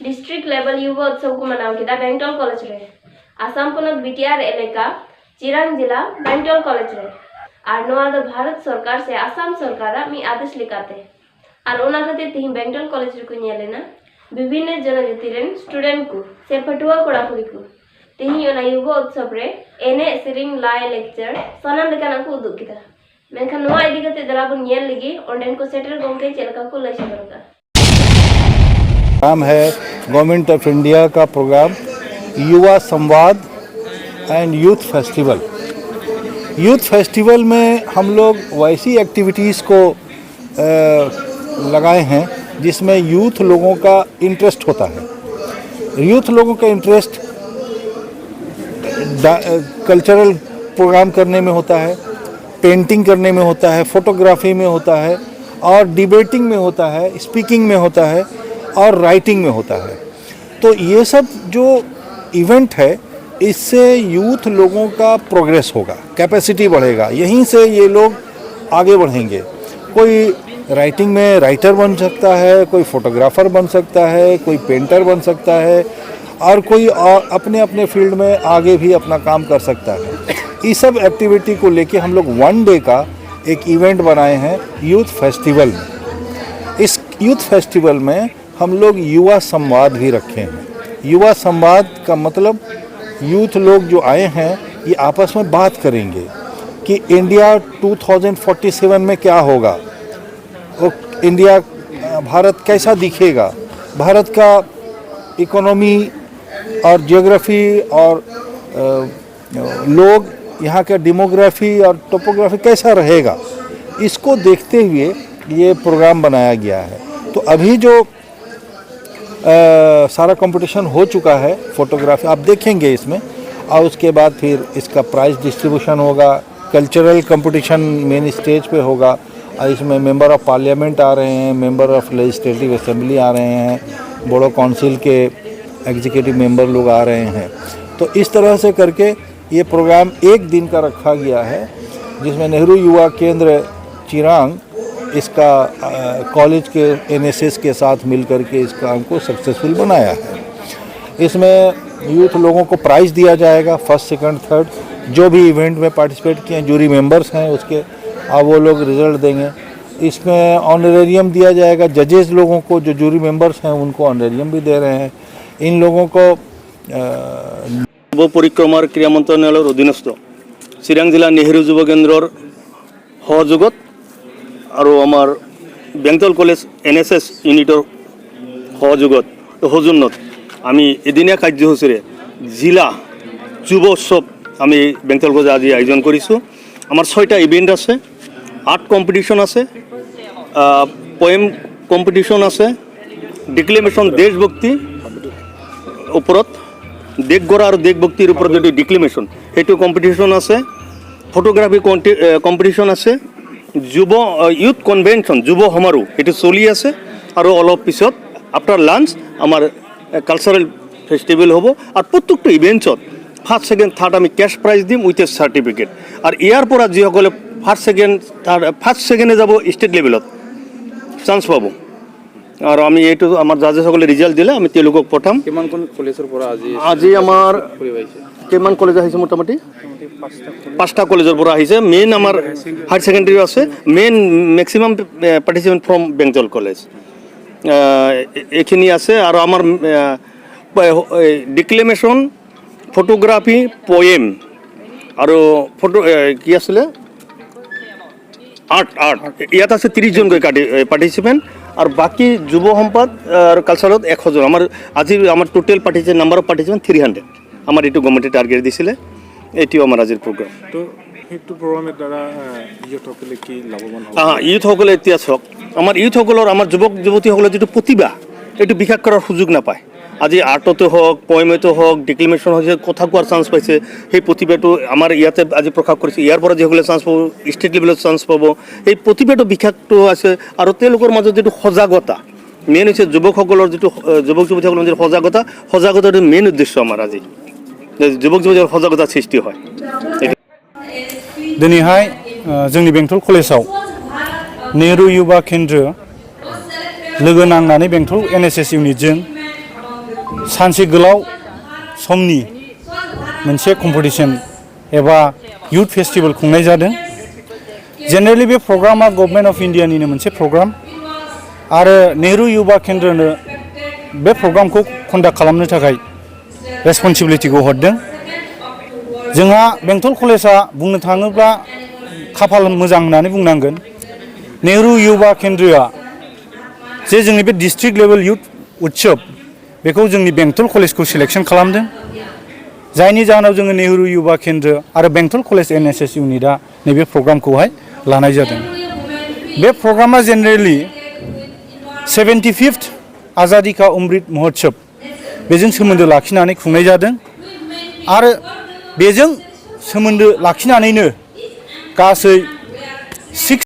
District level युवा उत्सव को मनाव किया बेंगटल कॉलेज रे। आसाम पनत बीटीआर एलेका चिरांग जिला बेंगटल कॉलेज रे और नोआ दो भारत सरकार से आसाम सरकार मी आदेश लेकाते और ओना खातिर तिहिन बेंगटल कॉलेज रे को ñेलेना विभिन्न जनजाति रेन स्टूडेंट को से पटुआ कोड़ा कुड़ी को तिहिन ओना युवा उत्सव रे एने सेरिंग लाय लेक्चर सानाम लेकाना को उदुक किदा। मेनखान नोआ इदी कते दरा बन ñेल लगी ओंडेन को सेटर गोंके चेलका को लय सदर का। प्रोग्राम है गवर्नमेंट ऑफ इंडिया का प्रोग्राम युवा संवाद and youth festival. Youth festival में हम लोग वैसी एक्टिविटीज़ को लगाए हैं जिसमें यूथ लोगों का इंटरेस्ट होता है। यूथ लोगों का इंटरेस्ट कल्चरल प्रोग्राम करने में होता है, पेंटिंग करने में होता है, फोटोग्राफी में होता है और डिबेटिंग में होता है, स्पीकिंग में होता है और राइटिंग में होता है। तो ये सब जो इवेंट है, इससे यूथ लोगों का प्रोग्रेस होगा, कैपेसिटी बढ़ेगा। यहीं से ये लोग आगे बढ़ेंगे। कोई राइटिंग में राइटर बन सकता है, कोई फोटोग्राफर बन सकता है, कोई पेंटर बन सकता है और कोई और अपने अपने फील्ड में आगे भी अपना काम कर सकता है। इस सब एक्टिविटी को लेके हम लोग वन डे का एक इवेंट बनाए हैं यूथ फेस्टिवल में। इस यूथ फेस्टिवल में हम लोग युवा संवाद भी रखे हैं। युवा संवाद का मतलब यूथ लोग जो आए हैं, ये आपस में बात करेंगे कि इंडिया 2047 में क्या होगा, वो इंडिया, भारत कैसा दिखेगा, भारत का इकोनॉमी और जियोग्राफी और लोग, यहाँ का डेमोग्राफी और टोपोग्राफी कैसा रहेगा। इसको देखते हुए ये प्रोग्राम बनाया गया है। तो अभी जो सारा कंपटीशन हो चुका है, फोटोग्राफी आप देखेंगे इसमें और उसके बाद फिर इसका प्राइज़ डिस्ट्रीब्यूशन होगा, कल्चरल कंपटीशन मेन स्टेज पे होगा और इसमें मेंबर ऑफ पार्लियामेंट आ रहे हैं, मेंबर ऑफ लेजिस्लेटिव असेंबली आ रहे हैं, बोडो काउंसिल के एग्जीक्यूटिव मेंबर लोग आ रहे हैं। तो इस तरह से करके ये प्रोग्राम एक दिन का रखा गया है, जिसमें नेहरू युवा केंद्र चिरांग इसका कॉलेज के एनएसएस के साथ मिल करके इस काम को सक्सेसफुल बनाया है। इसमें यूथ लोगों को प्राइज़ दिया जाएगा, फर्स्ट, सेकंड, थर्ड, जो भी इवेंट में पार्टिसिपेट किए हैं। जूरी मेंबर्स हैं उसके और वो लोग रिजल्ट देंगे। इसमें ऑनरेरियम दिया जाएगा जजेस लोगों को। जो जूरी मेंबर्स हैं, उनको ऑनरेरियम भी दे रहे हैं। इन लोगों को যুৱ পৰিক্ৰমাৰ ক্ৰীড়া মন্ত্ৰণালয়ৰ অধীনস্থ চিৰাং জিলা নেহেৰু যুৱ কেন্দ্ৰৰ সহযোগত আৰু আমাৰ বেংতল কলেজ এনএছএছ ইউনিটৰ সহযোগত, সৌজন্যত আমি এদিনীয়া কাৰ্যসূচীৰে জিলা যুৱ উৎসৱ আমি বেংতল কলেজত আজি আয়োজন কৰিছোঁ। আমাৰ ছয়টা ইভেণ্ট আছে। আৰ্ট কম্পিটিশ্যন আছে, পয়েম কম্পিটিশ্যন আছে, ডিক্লেমেশ্যন, দেশভক্তি ওপৰত, দেশ গঢ়া আৰু দেশভক্তিৰ ওপৰত যিটো ডিক্লেমেশ্যন, সেইটো কম্পিটিশ্যন আছে, ফটোগ্ৰাফী কম্পিটিশ্যন আছে, যুৱ ইউথ কনভেনশ্যন, যুৱ সমাৰোহ সেইটো চলি আছে আৰু অলপ পিছত আফটাৰ লাঞ্চ আমাৰ কালচাৰেল ফেষ্টিভেল হ'ব। আৰু প্ৰত্যেকটো ইভেণ্টছত ফাৰ্ষ্ট, ছেকেণ্ড, থাৰ্ড আমি কেছ প্ৰাইজ দিম উইথ এ চাৰ্টিফিকেট। আৰু ইয়াৰ পৰা যিসকলে ফাৰ্ষ্ট, ছেকেণ্ড, থাৰ্ড, ফাৰ্ষ্ট, ছেকেণ্ডে যাব, ষ্টেট লেভেলত চান্স পাব। আৰু আমি এইটো আমাৰ জাজেসকলে ৰিজাল্ট দিলে আমি তেওঁলোকক পঠাম। কিমানখন কলেজৰ পৰা আজি আজি আমাৰ কৰিব আহিছে? কিমান কলেজ আহিছে? মোটামুটি পাঁচটা কলেজৰ পৰা আহিছে। মেইন আমাৰ হায়াৰ ছেকেণ্ডেৰীও আছে। Main maximum participant from Bengtol College এইখিনি আছে। আৰু আমাৰ ডিক্লেমেশ্যন, ফটোগ্ৰাফী, পয়েম আৰু ফটো কি আছিলে, আৰ্ট। ইয়াত আছে 30জনকৈ পাৰ্টিচিপেণ্ট আৰু বাকী যুৱ সম্পদ আৰু কালচাৰত 100জন। আমাৰ আজি আমাৰ total participant, number of participant 300। আমাৰ এইটো গভৰ্ণমেণ্টে টাৰ্গেট দিছিলে। এইটোও আমাৰ আজিৰ প্ৰগ্ৰাম। তো সেইটো প্ৰগ্ৰামৰ দ্বাৰা ইউথসকলে কি লাভৱান হ'ব? ইউথসকলে এতিয়া চাওক, আমাৰ ইউথসকলৰ, আমাৰ যুৱক যুৱতীসকলৰ যিটো প্ৰতিভা, এইটো বিকাশ কৰাৰ সুযোগ নাপায়। আজি আৰ্টতে হওক, পয়েমতে হওক, ডিক্লেমেশ্যন হৈছে, কথা কোৱাৰ চান্স পাইছে। সেই প্ৰতিভাটো আমাৰ ইয়াতে আজি প্ৰকাশ কৰিছে। ইয়াৰ পৰা যিসকলে চান্স পাব, ষ্টেট লেভেলত চান্স পাব। এই প্ৰতিভাটো বিকাশটো আছে আৰু তেওঁলোকৰ মাজত যিটো সজাগতা মেইন হৈছে, যুৱকসকলৰ যিটো যুৱক যুৱতীসকলৰ যিটো সজাগতা, সজাগতাটো মেইন উদ্দেশ্য আমাৰ আজি, যে যুৱক যুৱতীৰ সজাগতা সৃষ্টি হয়। दिनैहाय जोंनि बेंटल कलेजाव नेहरू युवा केन्द्र लोगो नांनानै बेंटल एनएसएस इउनिटजों सानसे गोलाव समनि मोनसे कम्पिटिसन एबा इयुथ फेस्टिभेल खुंनाय जादों। जेनेरेलि बे प्रग्रामा गभर्नमेन्ट अफ इण्डियानिनो मोनसे प्रग्राम आरो नेहरु युबा केन्द्रनो बे प्रग्रामखौ कन्डाक्ट खालामनो थाखाय रेसपन्सिबिलिटिखौ हरदों। जोंहा बेंटल कलेजआ बुंनो थाङोब्ला खाफाल मोजां होननानै बुंनांगोन। नेहरु युबा केन्द्रआ जे जोंनि बे डिस्ट्रिक्ट लेभेल इयुथ उत्सब, बेखौ जोंनि बेंटल कलेजखौ सिलेकसन खालामदों, जायनि जाहोनाव जोङो नेहरु युबा केन्द्र आरो बेंटल कलेज एनएसएस इउनिटआ नैबे प्रग्रामखौहाय लानाय जादों। बे प्रग्रामा जेनेरेलि 75th आजादि का अमृत महोत्सव, बेजों सोमोन्दो लाखिनानै खुंनाय जादों आरो बेजों सोमोन्दो लाखिनानैनो गासै 6